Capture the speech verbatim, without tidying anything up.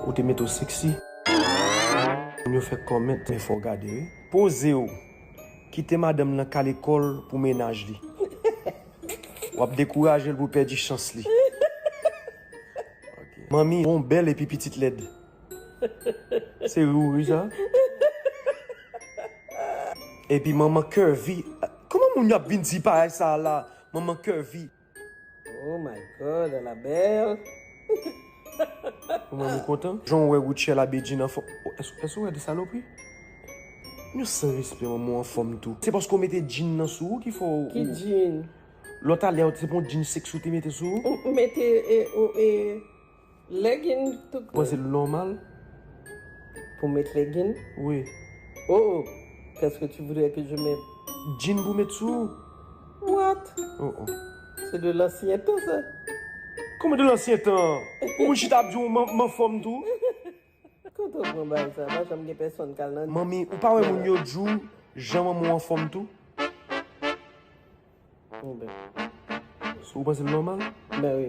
Ou te mete w seksi. Moun yo fè kòmèt, men fò w gade, wi. Poze w. Kite madanm nan kale kò l pou mennaj li. W ap dekouraje l pou pèdi chans li. Ok. Manmi bon bèl epi pitit lèd. Se ri w ri sa. Epi manman curvy. Kòman moun yo ap vin di parèy sa la? Manman curvy. Oh my God, elle a belle. Mwen m kontan. Jan w wè Rutshelle abiye jean anfòm. Èske w wè de salopri? Yo san respè manman w anfòm tou. Se paske w mete jean nan sou ou ki fè w. Ki jean? Lòt alè se pa yon jean seksi w te mete sou ou? Ou mete e, ou, e, legging tout. Ou panse l nòmal? Pou met legging? Wi. Oh, qu'est-ce que tu voudrais que je mette? Jean pou met sou ou? What? Oh, oh. C'est de l'ancien temps, ça. Kòman de lansyen tan? Pou moun chita ap di w m an- m anfòm tou? Kote w pran bagay sa? Pa janm gen pèsonn k al nan. Manmi, ou pa wè moun yo di w jan manman w anfòm tou? Bon, ben. So, ou panse l nòmal? Ben wi.